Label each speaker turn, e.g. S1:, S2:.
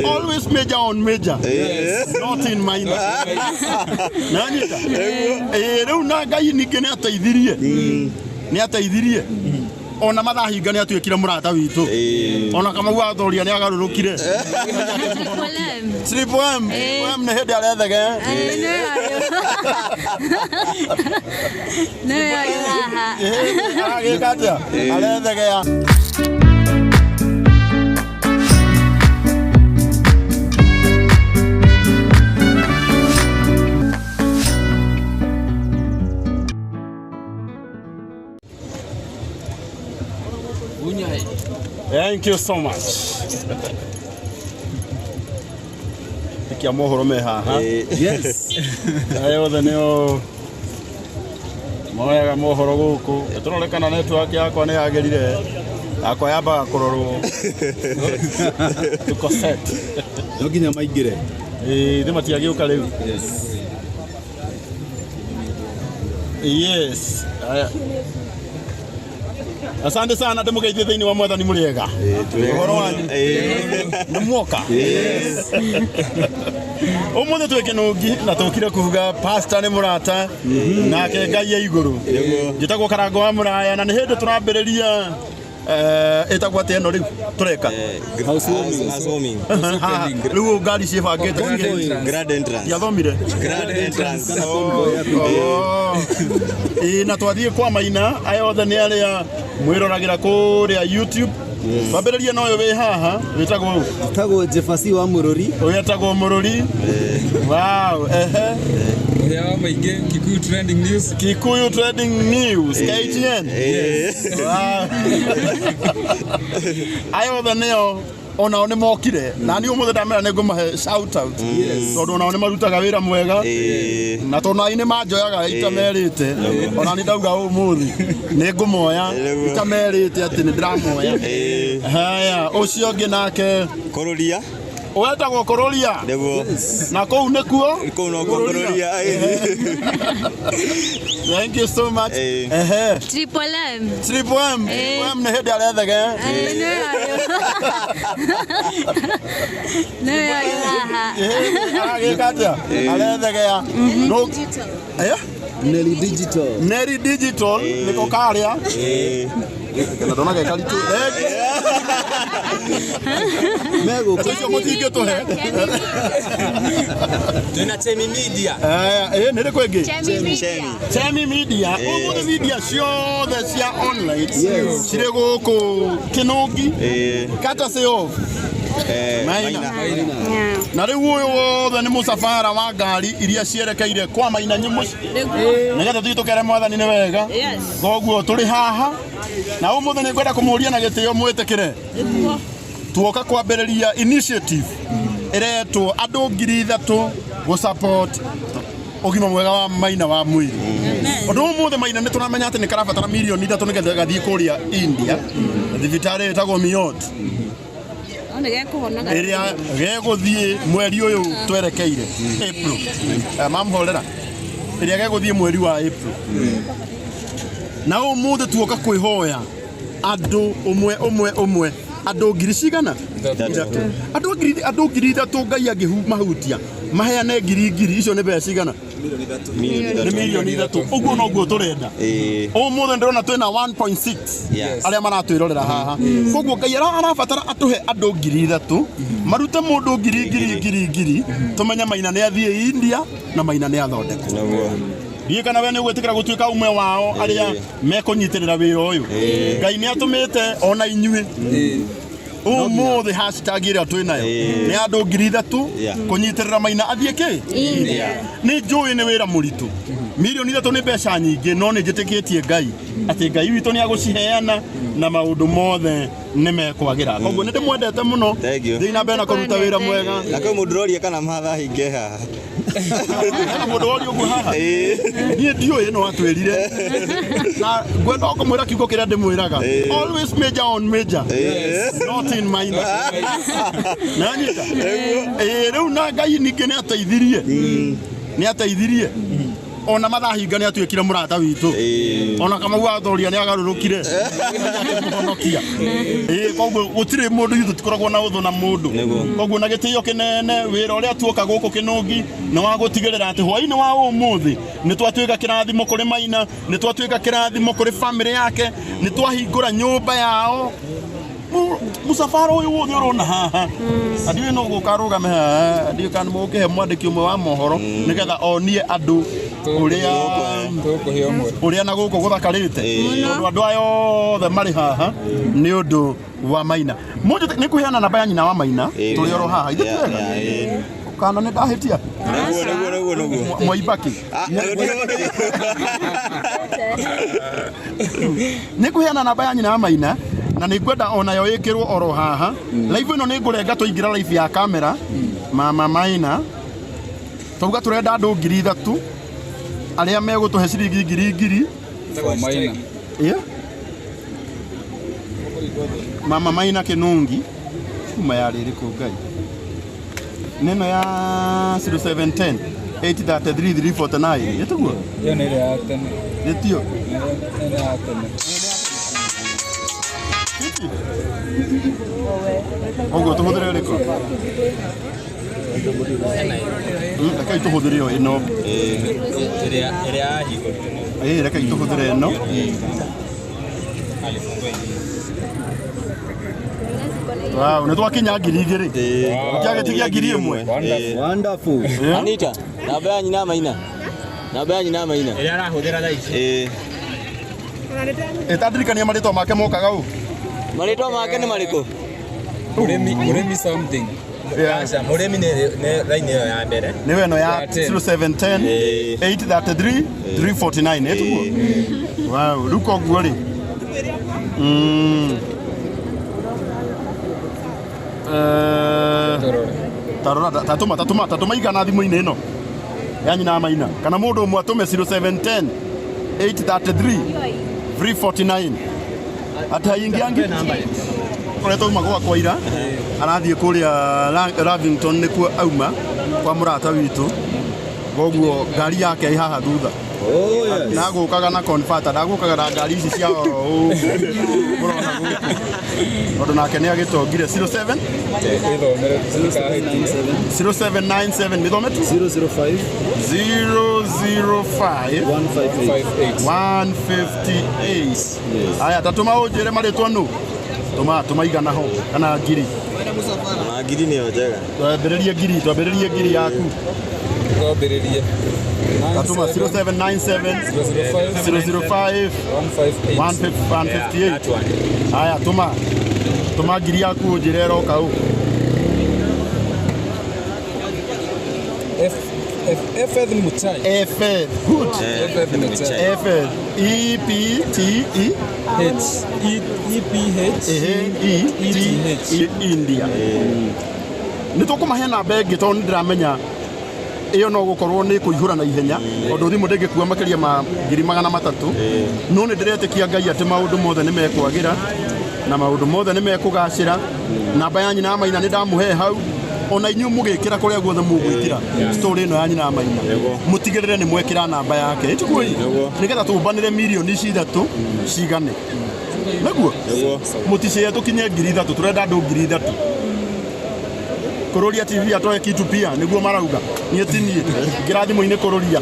S1: Always major on major.
S2: Yes.
S1: Not in minor. Nanyita. Eh, rĩu na Ngai ningĩ nĩ ateithirie. Nĩ ateithirie. Ona mathahinga nĩ atuĩkire mũrata witũ. Ona Kamau athoria nĩ agarũrũkire.
S3: Triple M.
S1: Triple M, Triple M nĩ hĩndĩ arethege.
S3: Nĩyo haha.
S1: Eh, aragĩka atĩa? Arethegea. Thank you so much. Ikia mohoro me haha.
S2: Yes.
S1: Aya othe nĩo moyaga mohoro gũkũ. Tũrore kana network yakwa nĩ yagĩrire. Yakwa yambaga kũrorwo. Tuko set.
S2: No nginya maingĩre.
S1: Ĩĩ, thĩ matiagĩũka rĩu.
S2: Yes.
S1: Yes. Aya. Asante sana ndĩmũgeithie thĩinĩ wa mwathani mũrĩega. Ũhoro wanyu? Nĩ muoka? Ũmũthĩ twĩ Kĩnũngi na tũkire kuga pastor nĩ mũrata nake Ngai e igũrũ. Njĩtagwo Karango wa Mũraya na nĩ hĩndĩ tũrambĩrĩria ĩtagwo atĩa ĩno rĩu tũreka?
S2: Housewarming.
S4: Housewarming.
S1: Haha, Rĩu ngari ciĩbangĩte cigĩthiĩ.
S4: Grand entrance.
S1: Ndiathomire.
S4: Grand entrance.
S1: Oh. Ĩĩ na twathiĩ kwa Maina aya othe nĩ arĩa mwĩroragĩra kũrĩa YouTube. Twambĩrĩrie na ũyũ wĩ haha wĩtagwo ũ?
S2: Tagwo Jefasi wa Mũrũri.
S1: Ũyũ etagwo Mũrũri. Wow, ehe.
S5: Ũrĩa wa maingĩ Kikuyu Trending News.
S1: Kikuyu Trading News, KTN. Wow. Aya othe nĩo onao nĩ mokire na niĩ ũmũthĩ ndamera nĩ ngũmahe shout out tondũ onao nĩ marutaga wĩra mwega na tondũ nani nĩ manjoyaga itamerĩte ona nĩ ndauga ũmũthĩ nĩ ngũmoya itamerĩte atĩ nĩ ndĩramoya. Haya, ũcio ũngĩ nake
S4: Kũrũria.
S1: wetagwo Kũrũria
S4: Nĩguo.
S1: na kũu nĩkuo
S4: Kũu nokuo kũrũria.
S1: Thank you so much.
S4: Eh.
S1: Ehe.
S3: Triple M.
S1: Triple M, Triple M nĩ hĩndĩ arethege.
S3: Nĩyo haha.
S1: Eh, aragĩka atĩa? Arethegea. No- Eh?
S2: Nelly Digital.
S1: Neri Digital nĩko karĩa. Kana ndona ge karitũ.
S2: Megũkũ.
S1: Ũcio mũtingĩtũhe.
S4: Twĩna Chemi Media.
S1: Eh, nĩ rĩkũ ĩngĩ?
S3: Chemi Media.
S1: Chemi Media, ũmũthĩ media ciothe cia online
S2: Yes.
S1: cirĩ gũkũ Kĩnũngi, courtesy of Maina.
S3: Yeah.
S1: Na rĩu ũyũ wothe nĩ mũcabara wa ngari iria cierekeire kwa Maina Nyũmũciĩ nĩgetha tũthiĩ tũkere mwathani nĩ wega. Koguo tũrĩ haha na ũmũthĩ nĩ ngwenda kũmũria na gĩtĩo mwĩtĩkĩre tuoka kwambĩrĩria initiative ĩretwo andũ 3,000 gũ support ũgima mwega wa Maina wa mwĩrĩ. Ũndũ ũmũthĩ Maina nĩ tũramenya atĩ nĩ karabatara 3 mirioni nĩgetha gathiĩ kũrĩa India thibitarĩ ĩtagwo Miot ĩrĩa gegũthiĩ mweri ũyũ twerekeire April. Mamhorera ĩrĩa gegũthiĩ mweri wa April. Na ũmũthĩ tuoka kwĩhoya andũ ũmwe ũmwe ũmwe andũ ngiri cigana ithatũ andũ 3,000 Ngai angĩmahutia maheane ngiri ngiri icio nĩ mbeca cigana nĩ 3 mirioni ũguo noguo tũrenda. Ũmũthĩ ndĩrona twĩna 1.6
S4: Yes.
S1: arĩa maratwĩrorera haha koguo Ngai arabatara atũhe andũ 3,000 marute mũndũ ngiri ngiri ngiri ngiri tũmenye Maina nĩ athiĩ India na Maina nĩ athondekwo.
S4: Nĩguo.
S1: Ndiũĩ kana we nĩ ũgwĩtĩkĩra gũtuĩka ũmwe wao arĩa mekũnyitĩrĩra wĩra ũyũ. Ngai nĩ atũmĩte ona inyuĩ ũmũthĩ hashtag ĩrĩa twĩ nayo nĩ andũ 3,000
S4: Yeah.
S1: kũnyitĩrĩra Maina athiĩ kĩ
S3: India.
S1: Nĩ njũĩ nĩ wĩra mũritũ, 3 mirioni nĩ mbeca nyingĩ, no nĩ njĩtĩkĩtie Ngai atĩ Ngai witũ nĩ agũciheana na maũndũ mothe nĩ mekwagĩra. Koguo nĩ ndĩmwendete mũno.
S4: Thank you.
S1: Thiĩ na mbere na kũruta wĩra mwega.
S4: Na kwĩ mũndũ ũroria kana mathaa hinge haha.
S1: Hena mũndũ woria ũguo haha niĩ ndiũĩ no atwĩrire na ngwenda o kũmwĩra kiugo kĩrĩa ndĩmwĩraga, always major on major, not in minor. Nanyita. Ĩĩ, rĩu na Ngai ningĩ nĩ ateithirie, nĩ ateithirie. Ona mathahinga nĩ atuĩkire mũrata witũ. Ona Kamau athoria nĩ agarũrũkire. Akĩmũhonokia. Ĩĩ koguo gũtirĩ mũndũ ithuĩ tũtikoragwo na ũthũ na mũndũ. Koguo na gĩtĩo kĩnene wĩra ũrĩa tuoka gũkũ Kĩnũngi nĩ wa gũtigĩrĩra atĩ hwaĩ-inĩ wa ũmũthĩ nĩ twatuĩka kĩrathimo kũrĩ Maina, nĩ twatuĩka kĩrathimo kũrĩ famĩlĩ yake, nĩ twahingũra nyũmba yao. Mũcabara ũyũ wothe ũrona haha andiũĩ no gũka arũgame haha ndiũĩ kana mũkĩhe mwandĩki ũmwe wa mohoro nĩgetha onie andũ ũrĩa
S5: Tũkũhe ũmwe.
S1: ũrĩa na gũkũ gũthakarĩte tondũ andũ aya othe marĩ haha nĩ ũndũ wa Maina. Mũnjũ nĩ kũheana namba ya nyina wa Maina tũrĩ oro haha ithuĩ
S4: Yeah,
S1: twega
S4: yeah,
S1: kana nĩ ndahĩtia
S4: Nĩguo nĩguo nĩguo nĩguo.
S1: Mwaibaki
S4: Ah, nĩguo, nĩguo.
S1: nĩ kũheana namba ya nyina wa Maina na nĩ ngwenda onayo ĩkĩrwo oro haha live ĩno nĩ ngũrenga tũingĩra live ya kamera mama Maina tauga tũrenda andũ 3,000 arĩa megũtũhe ciringi ngiri ngiri.
S5: For Maina.
S1: Yeah. Mama Maina Kĩnũngi kuma yarĩ ĩrĩkũ Ngai nĩno ya 0710 833 349 ĩtiguo
S5: Ĩyo nĩ ĩrĩa ya tene.
S1: ĩtio
S5: Ĩyo nĩ ya tene.
S1: Koguo tũhũthĩre ĩrĩkũ? Rekei tũhũthĩre ĩyo ĩno.
S4: Ĩrĩa ĩrĩa yahingũrire.
S1: Ĩĩ rekei tũhũthĩre ĩno. Wow, nĩ twakinya 2,000. Ũkĩagĩtigia 1,000.
S5: Wonderful.
S2: Wonderful.
S1: Yeah.
S4: Anita, namba ya nyina Maina. Namba ya nyina Maina.
S6: Ĩrĩa arahũthĩra thaa ici.
S4: Ĩĩ.
S1: Ĩtandirikania marĩtwa make mokaga ũ?
S4: Marĩtwa make nĩ marĩkũ?
S5: Mũrĩmi mũrĩmi something.
S1: Yeah.
S6: Aca, mũrĩmi nĩ raini ĩyo ya mbere.
S1: Nĩwe ĩno ya
S5: Ya 10.
S1: 0710 833 349 ĩtiguo? Wow, rĩu koguo rĩ.
S5: Tũrore.
S1: Tarora tatũma tatũma tatũma igana thimũ-inĩ ĩno ya nyina wa Maina kana mũndũ ũmwe atũme 0710 833 349 atĩ haingĩ angĩ koretwo auma gwakwa ira arathiĩ kũrĩa Lavington nĩkuo auma kwa mũrata witũ koguo ngari yake ĩ haha thutha.
S2: Oh yes.
S1: Ndagũkaga na converter ndagũkaga na ngari ici cia oro ũũ mũrona gũkũ tondũ nake nĩ agĩtongire 07
S5: Ĩthomere tũtikahĩtie.
S1: 0797 mĩthome tu
S2: 005
S1: 005
S2: 158.
S5: 58.
S1: 158. Aya tatũma ũnjĩre marĩtwa nũ tũma tũma igana ho kana ngiri.
S4: Ma ngiri nĩyo njega.
S1: Twambĩrĩrie ngiri twambĩrĩrie ngiri yaku.
S5: Twambĩrĩrie.
S1: Tatũma 0797
S5: 005
S1: 005
S5: 158.
S1: 158.
S6: That one.
S1: Aya tũma tũma ngiri yaku ũnjĩre ĩroka ũ.
S5: F F F Muchai.
S1: F good.
S5: F Muchai.
S1: F E P T E
S5: H E E P H
S1: E E T E India. Nĩ tũkũmahe namba ĩngĩ tondũ nĩ ndĩramenya ĩyo no gũkorwo nĩ kũihũra na ihenya tondũ thimũ ndĩngĩkua makĩria ma 300,000 no nĩ ndĩretĩkia Ngai atĩ maũndũ mothe nĩ mekwagĩra na maũndũ mothe nĩ mekũgacĩra. Namba ya nyina wa Maina nĩ ndamũhe hau ona inyuĩ mũgĩkĩra kũrĩa guothe mũgwĩkĩra story ĩno ya nyina wa Maina mũtigĩrĩre nĩ mwekĩra namba yake ĩtiguo nĩgetha tũmbanĩre mirioni ici ithatũ cigane nĩguo mũticĩe tũkinye 3,000 tũrenda andũ 3,000 Kururia TV atoe kitu pia nĩguo marauga niĩ ti niĩ ngĩra thimũ-inĩ Kururia.